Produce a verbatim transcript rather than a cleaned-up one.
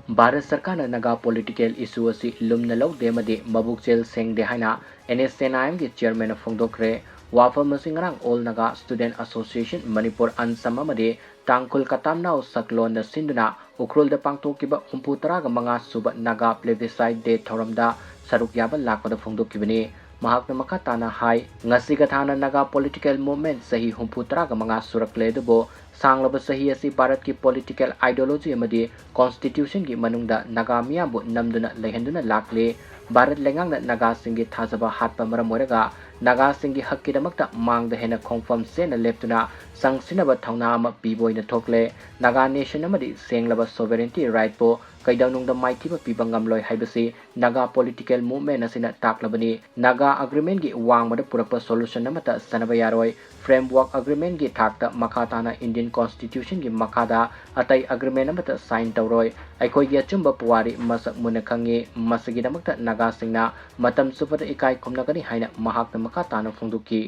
ꯚꯥꯔꯠ ꯁꯔꯀꯥꯔꯅ ꯅꯥꯒꯥ ꯄꯣꯂꯤꯇꯤꯀꯦꯜ ꯏꯁꯨ ꯑꯁꯤ ꯂꯨꯝꯅ ꯂꯧꯗꯦ ꯑꯃꯗꯤ ꯃꯕꯨꯛꯆꯦꯜ ꯁꯦꯡꯗꯦ ꯍꯥꯏꯅ ꯑꯦꯟ ꯑꯦꯁ ꯑꯦꯟ ꯑꯥꯏ ꯑꯦꯝꯒꯤ ꯆꯤꯌꯔꯃꯦꯟꯅ ꯐꯣꯡꯗꯣꯛꯈ꯭ꯔꯦ꯫ ꯋꯥꯐꯝ ꯑꯁꯤ ꯉꯔꯥꯡ ꯑꯣꯜ ꯅꯥꯒꯥ ꯁ꯭ꯇꯨꯗꯦꯟꯠ ꯑꯁꯣꯁꯤꯌꯦꯁꯟ ꯃꯅꯤꯄꯨꯔ ꯑꯟꯁꯝ ꯑꯃꯗꯤ ꯇꯥꯡꯈꯨꯜ ꯀꯇꯥꯝꯅꯥꯎ ꯁꯛꯂꯣꯟꯅ ꯁꯤꯟꯗꯨꯅ ꯎꯈ꯭ꯔꯨꯜꯗ ꯄꯥꯡꯊꯣꯛꯈꯤꯕ ꯍꯨꯝꯐꯨ ꯇꯔꯥꯒ ꯃꯉꯥ ꯁꯨꯕ ꯅꯥꯒꯥ ꯄ꯭ꯂꯦꯕꯤꯁꯥꯏꯠ ꯗꯦ ꯊꯧꯔꯝꯗ ꯁꯔꯨꯛ ꯌꯥꯕ ꯂꯥꯛꯄꯗ ꯐꯣꯡꯗꯣꯛꯈꯤꯕꯅꯤ꯫ ꯃꯍꯥꯛꯅ ꯃꯈꯥ ꯇꯥꯅ ꯍꯥꯏ, ꯉꯁꯤꯒ ꯊꯥꯅ ꯅꯥꯒꯥ ꯄꯣꯂꯤꯇꯤꯀꯦꯜ ꯃꯨꯚꯃꯦꯟꯠ ꯆꯍꯤ ꯍꯨꯝꯐꯨ ꯇꯔꯥꯒ ꯃꯉꯥ ꯁꯨꯔꯛꯂꯦ, ꯑꯗꯨꯕꯨ ꯁꯥꯡꯂꯕ ꯆꯍꯤ ꯑꯁꯤ ꯚꯥꯔꯠꯀꯤ ꯄꯣꯂꯤꯇꯤꯀꯦꯜ ꯑꯥꯏꯗꯤꯌꯣꯂꯣꯖꯤ ꯑꯃꯗꯤ ꯀꯣꯟꯁꯇꯤꯇ꯭ꯌꯨꯁꯟꯒꯤ ꯃꯅꯨꯡꯗ ꯅꯥꯒꯥ ꯃꯤꯌꯥꯝꯕꯨ ꯅꯝꯗꯨꯅ ꯂꯩꯍꯟꯗꯨꯅ ꯂꯥꯛꯂꯤ꯫ ꯚꯥꯔꯠ ꯂꯩꯉꯥꯛꯅ ꯅꯥꯒꯥꯁꯤꯡꯒꯤ ꯊꯥꯖꯕ ꯍꯥꯠꯄ ꯃꯔꯝ ꯑꯣꯏꯔꯒ ꯅꯥꯒꯥꯁꯤꯡꯒꯤ ꯍꯛꯀꯤꯗꯃꯛꯇ ꯃꯥꯡꯗ ꯍꯦꯟꯅ ꯈꯣꯡꯐꯝ ꯆꯦꯠꯅ ꯂꯦꯞꯇꯨꯅ ꯆꯪꯁꯤꯟꯅꯕ ꯊꯧꯅꯥ ꯑꯃ ꯄꯤꯕ ꯑꯣꯏꯅ ꯊꯣꯛꯂꯦ꯫ ꯅꯥꯒꯥ ꯅꯦꯁꯟ ꯑꯃꯗꯤ ꯁꯦꯡꯂꯕ ꯁꯣꯚꯔꯦꯟꯇꯤ ꯔꯥꯏꯠꯄꯨ ꯀꯩꯗꯧꯅꯨꯡꯗ ꯃꯥꯏꯊꯤꯕ ꯄꯤꯕ ꯉꯝꯂꯣꯏ ꯍꯥꯏꯕꯁꯤ ꯅꯥꯒꯥ ꯄꯣꯂꯤꯇꯤꯀꯦꯜ ꯃꯨꯚꯃꯦꯟꯠ ꯑꯁꯤꯅ ꯇꯥꯛꯂꯕꯅꯤ꯫ ꯅꯥꯒꯥ ꯑꯦꯒ꯭ꯔꯤꯃꯦꯟꯠꯀꯤ ꯋꯥꯡꯃꯗ ꯄꯨꯔꯛꯄ ꯁꯣꯂꯨꯁꯟ ꯑꯃꯠꯇ ꯆꯠꯅꯕ ꯌꯥꯔꯣꯏ꯫ ꯐ꯭ꯔꯦꯝꯋꯥꯔꯛ ꯑꯦꯒ꯭ꯔꯤꯃꯦꯟꯠꯀꯤ ꯊꯥꯛꯇ ꯃꯈꯥ ꯇꯥꯅ ꯏꯟꯗꯤꯌꯟ ꯀꯣꯟꯁꯇꯤꯇ꯭ꯌꯨꯁꯟꯒꯤ ꯃꯈꯥꯗ ꯑꯇꯩ ꯑꯦꯒ꯭ꯔꯤꯃꯦꯟꯠ ꯑꯃꯠꯇ ꯁꯥꯏꯟ ꯇꯧꯔꯣꯏ꯫ ꯑꯩꯈꯣꯏꯒꯤ ꯑꯆꯨꯝꯕ ꯄꯨꯋꯥꯔꯤ ꯃꯁꯛ ꯃꯨꯟꯅ ꯈꯪꯉꯤ꯫ ꯃꯁꯤꯒꯤꯗꯃꯛꯇ ꯅꯥꯒꯥꯁꯤꯡꯅ ꯃꯇꯝ ꯆꯨꯞꯄꯗ ꯏꯀꯥꯏ ꯈꯨꯝꯅꯒꯅꯤ ꯍꯥꯏꯅ ꯃꯍꯥꯛꯅ ꯃꯈꯥ ꯇꯥꯅ ꯐꯣꯡꯗꯣꯛꯈꯤ꯫